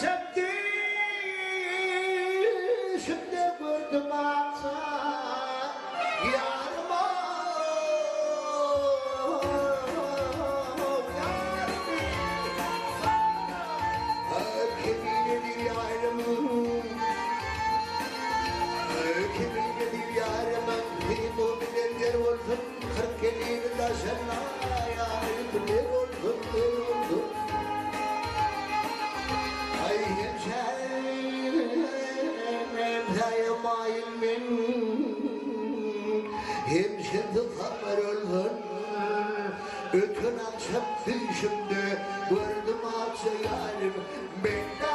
Çekdi şimdi gördüm aksa yarım Keminedir yarım Keminedir yarım Bu bilenler olsun 40 gelini taşına Yarım olsun olsun Ay hemşerim Saymayın men Hemşirdi sabır ölsün Öten akşam düşümde Gördüm akşa yarim Ben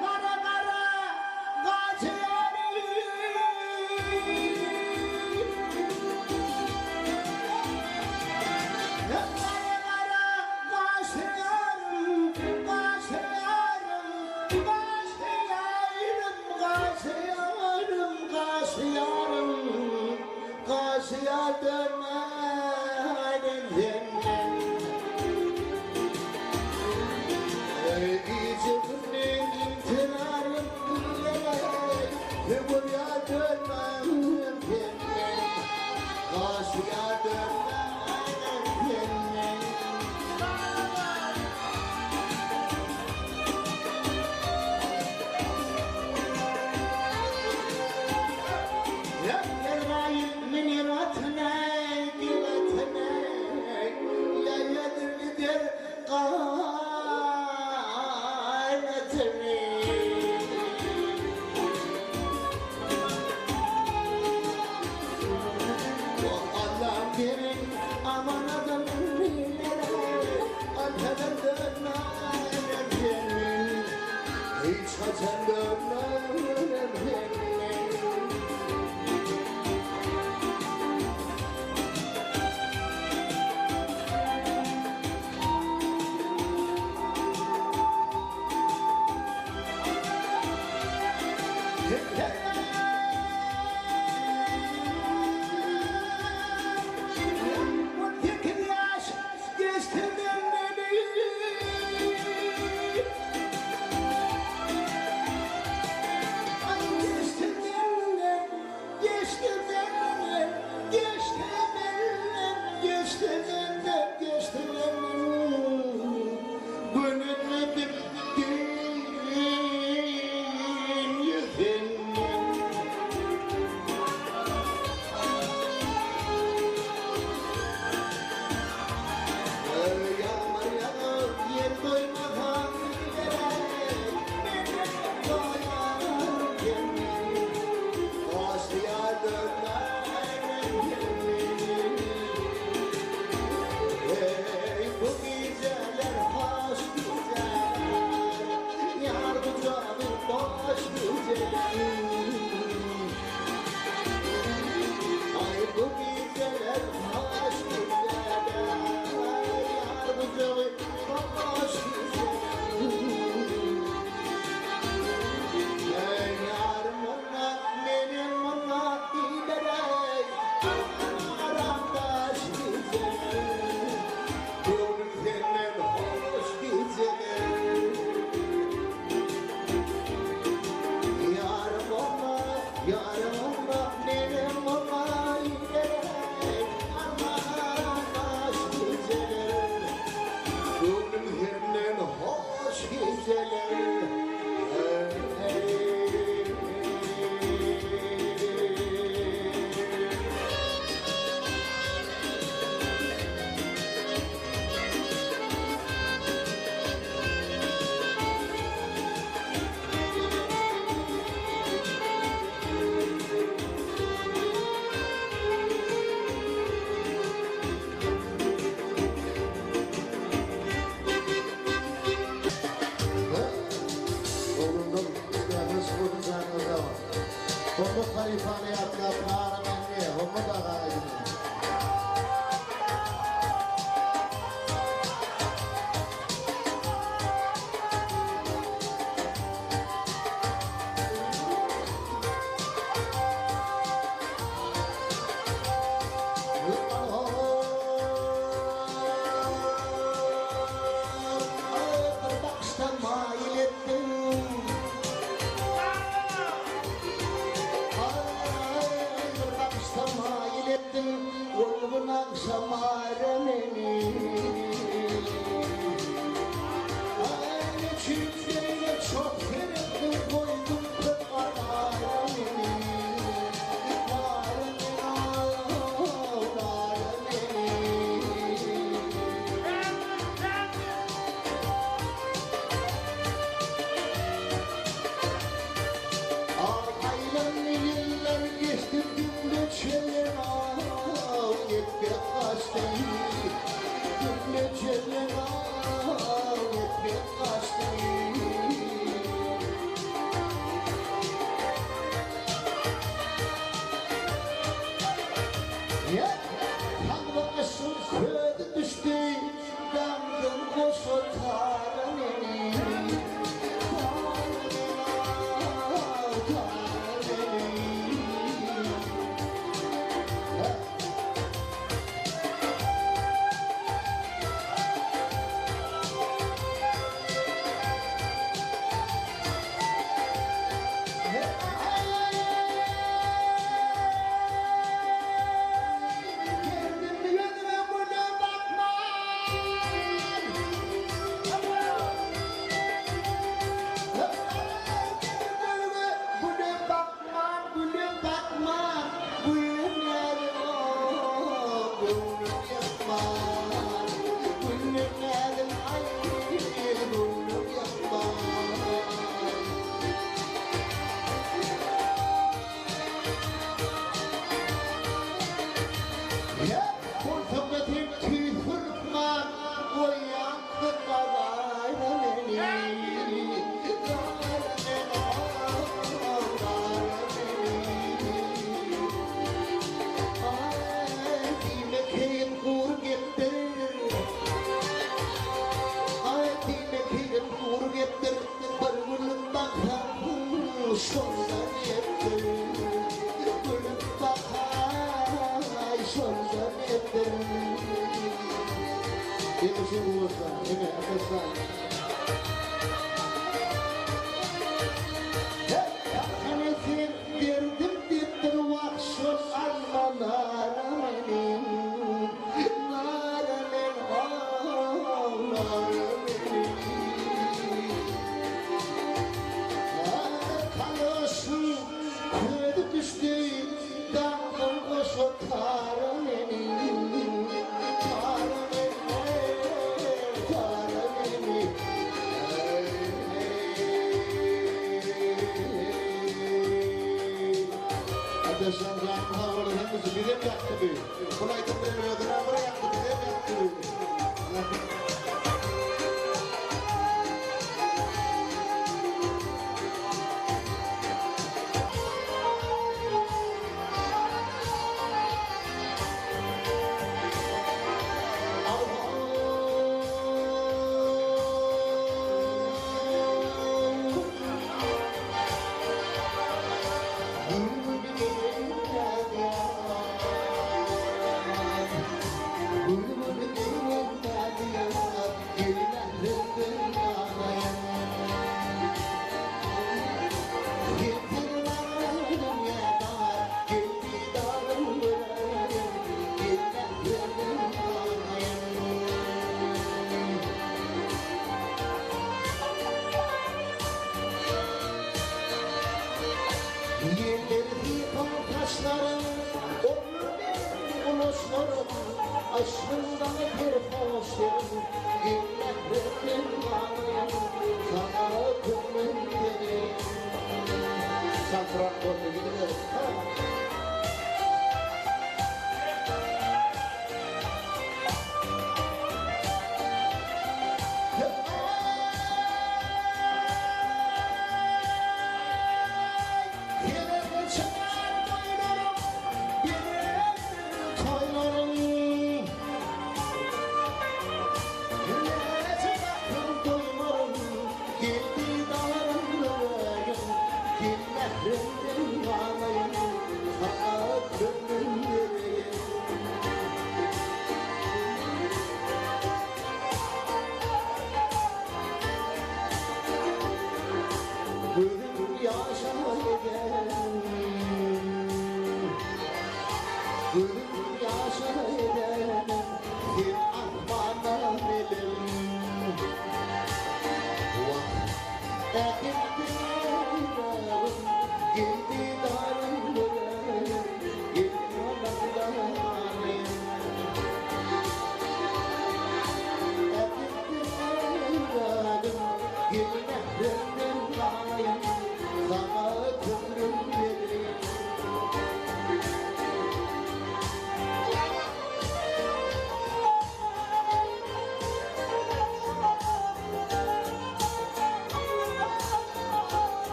Kara kara kaçıyorum. Kara kara kaçıyorum, kaçıyorum, kaçıyorum, kaçıyorum, kaçıyorum, karşıya dönmedim senden. Buraya dönmem senden. Karşıya dönmem senden. Aman adım Arkadan dönmem kendin. Hiç haçan dönmem kendin. Yaş geçti beni. Ay geçti benden, geçti benden, geçti benden, geçti benden, geçti benden. Gönlümü bittin yüzünden. Yağmur yağar, yer doymadan giderek, doyar kendini. Asya dönmem kendini. Halypany ýatlap Nara Meňli, Hommat aga aýdymy. Bir bakyşda maýyl etdiň. Aý, bir bakyşda maýyl etdiň, Ol gün agşam ara meni. Aý, neçün beýle çoh seretdiň, Goýduň köp azara meni. Nara men, aw, nara meni. Aýlandy ýyllar geçdi dümle çelen aw ýetmek gaçdy Dümle çelen aw ýetmek gaçdy. Kalba yşgyň közi düşdi Daňdan goşa tara meni Tara meni tara meni. Geldim ýüzüme güle bakman. Güle bakman, güle bakman, Gülüm göwnüm ýakman. Gülüm näzim aý, göwnüm ýakman. Bolsa-da sen tüýs hyrkman, Goýýaňsyň gazaýma meni. Gara men, gara meni. Aý, diýme keýin gury gepdir. Aý, diýme keýin gury gepdir. Bir gülüp baksaň, şonda nepdir. Gülüp bakaý, şonda nepdir. Ýetişiň bolsa, ine, Ataşjan. Hany sen derdim depdir, wah, şol alma nara meniň. Nara men, ah, nara meniň. Kaloşyň közi düşdi, Daňdan goşa tara meni. Tara meni, tara meni. Ataşjan janyň sag bolsun, hemmesi bizem ýakdy bi. Bul aýdym bilen özüne bir ýakdy, bizem ýakdy bi. Ýeller sypan saçlaryň, Ogly meniň gulaçlarym, Yşgyňdan serhoşdyryn, Gel mährinden ganaýyn, Saňa köňlüm bereýin. Çaltrak boldy gidiber.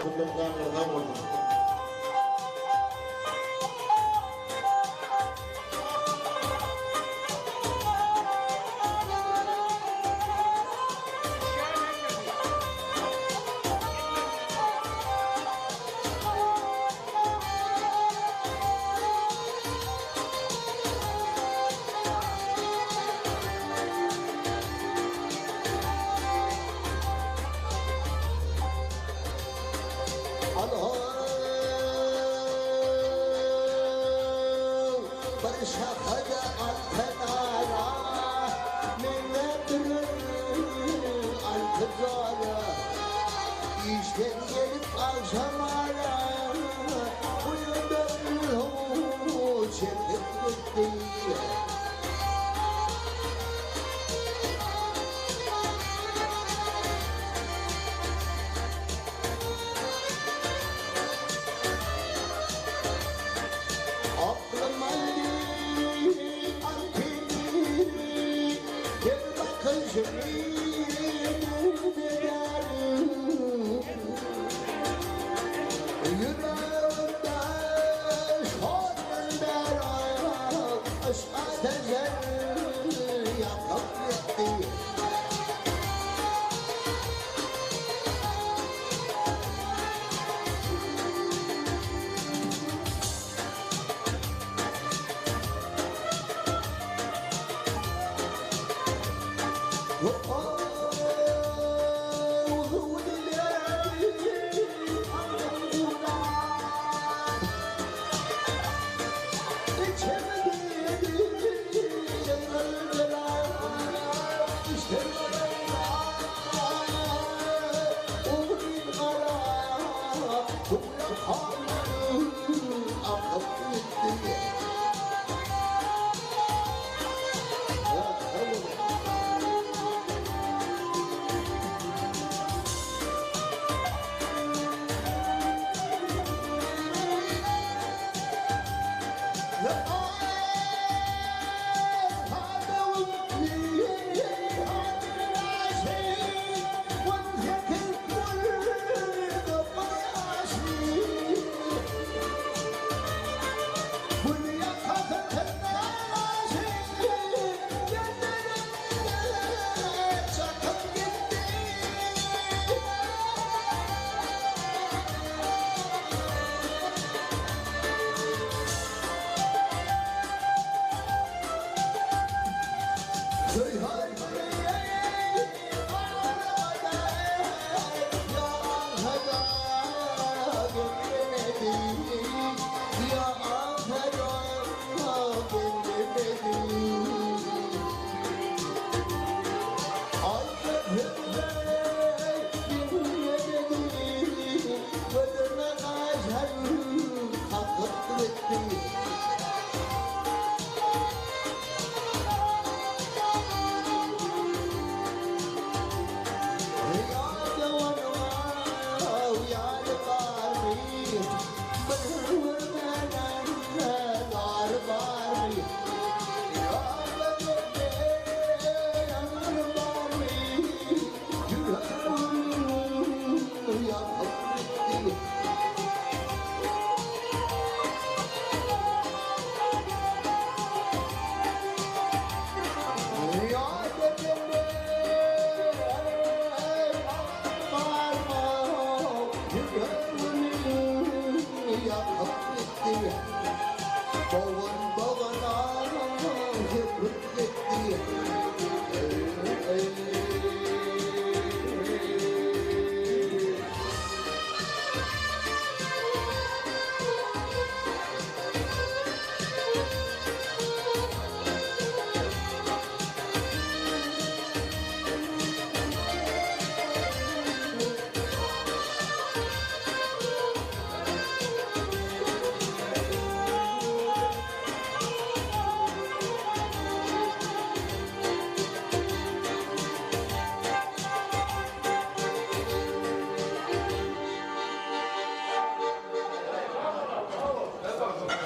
Gülüm janlar sag bolsun. Bir şahada altyn ara, meňzäp duran altyn zara. Işden gelip agşam ara, bu çekip gitti. Aklım aldı anteni, gel bakışını Yüreğimde şorun beraber, aşk ateşi yakıp gitti.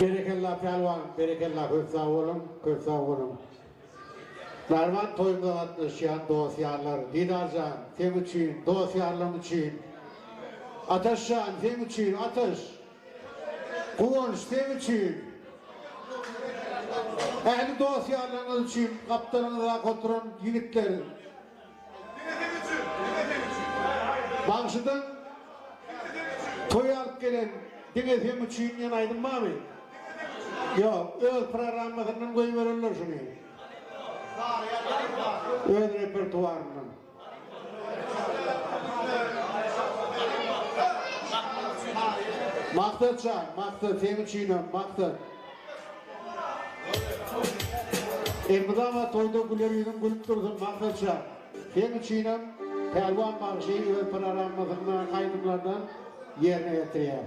Berekella pälwan, berekella köp sag boluň, köp sag boluň. Narman toýumyza gatnaşýan dost-ýarlar, Didarjan, seň üçin, dost-ýarlaryň üçin. Ataş jan, seň üçin, Ataş. Guwanç, seň üçin. Ähli dost-ýarlaryňyz üçin gapdalyňyzdaky oturan ýigitler. Diňe seň üçin, diňe seň üçin. Bagşydan toý alyp gelen Diňe seň üçin diýen aýdym barmy? Ýok, öz programmasyndan goýberenler şuny. Öz repertuaryndan. Maksat jan, Maksat seň üçinem, Maksat. Elmydama toýda güler ýüzüň gülüp dursun Maksat jan. Seň üçinem Pälwan bagşy öz programmasyndaky aýdymlardan ýerine ýetirýär.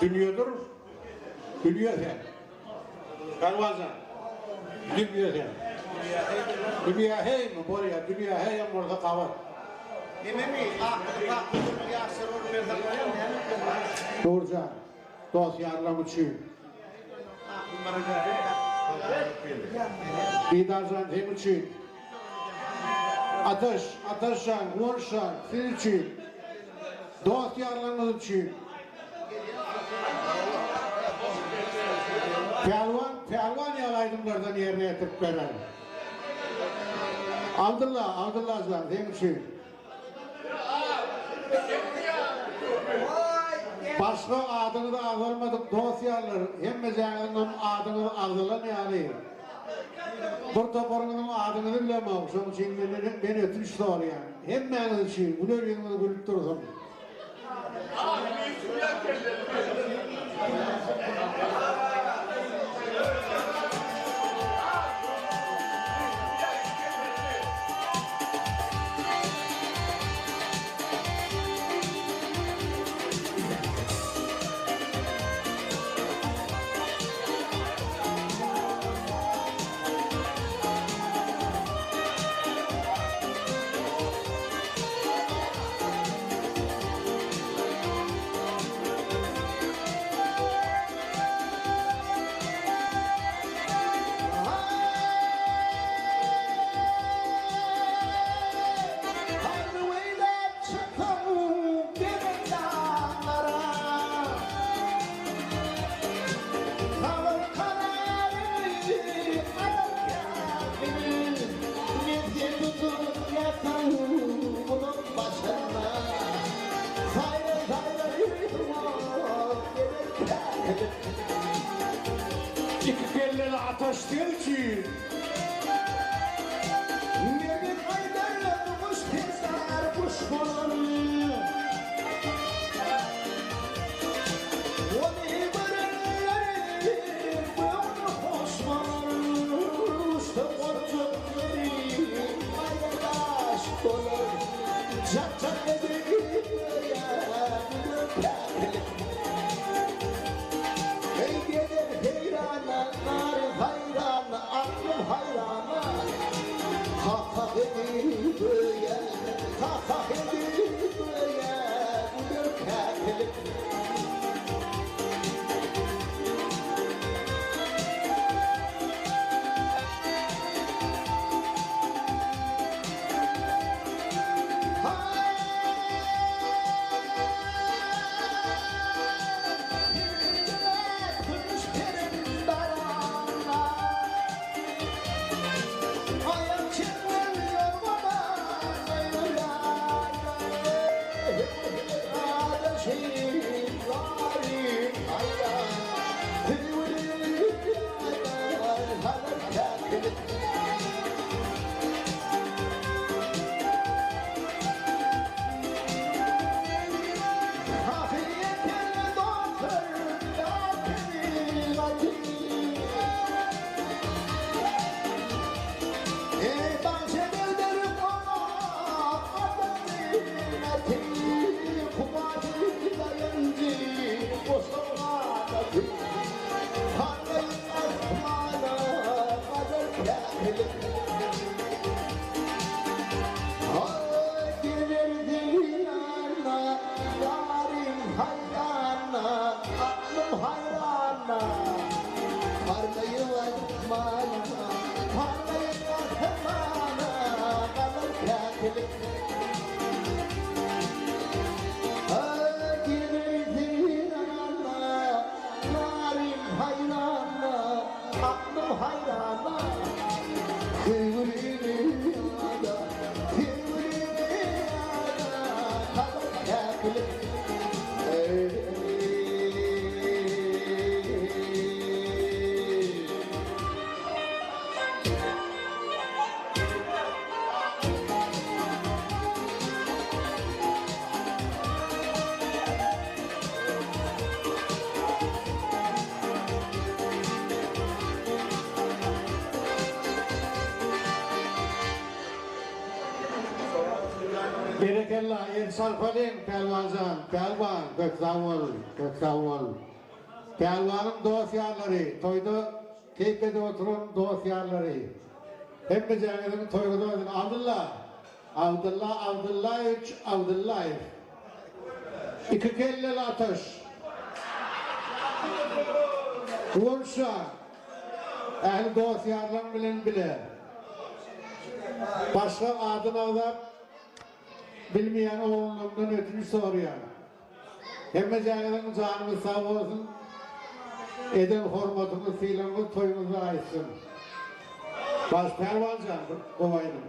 Dünýedir. Dünýe sen. Pälwanjan. Dünýe sen. Dünýe heými bolýa, dünýe heýem bolsa gabat. Nememi, akyly pakly durmuş ýaşlar orun berseň bolýamy, näme etmeli? Nurjan, dost-ýarlaň üçin. Didarjan seň üçin. Ataş, Ataşjan, Guwançjan siz üçin. Dost-ýarlaryňyz üçin. Pälwan, Pälwan ýaly aýdymlardan ýerine ýetirip berer. Abdylla, Abdyllajan seň üçin. Başga adyňyzy agzalmadyk dost-ýarlar, hemmejäňiziňem adyňyz agzalan ýaly. Bir toparyňyzyň adyňyzy bilemok, şoň üçin menden men ötünç soraýan. Hemmäňiz üçin güler ýüzüňiz gülüp dursun. Iki kelleli ataş sen üçin. Berekella, el çarpalyň Pälwanjan, Pälwan, köp sag bol, köp sag bol. Pälwanyň dost-ýarlary, toýda keýp edip oturan dost-ýarlary, hemmejäňiziň toýuňyz bolsun. Abdylla! Abdylla Abdyllaýewiç Abdyllaýew. Iki kelleli ataş. Guwançja, ähli dost-ýarlaň bilen bile. Başga adyny agzap bilmeýän oglanlarymdan ötünç soraýan. Hemmejäňiziň janyňyz sag bolsun, eden hormatyňyz, sylagyňyz toýuňyzda aýtsyn. Baş pälwan jan, bir gowy aýdym.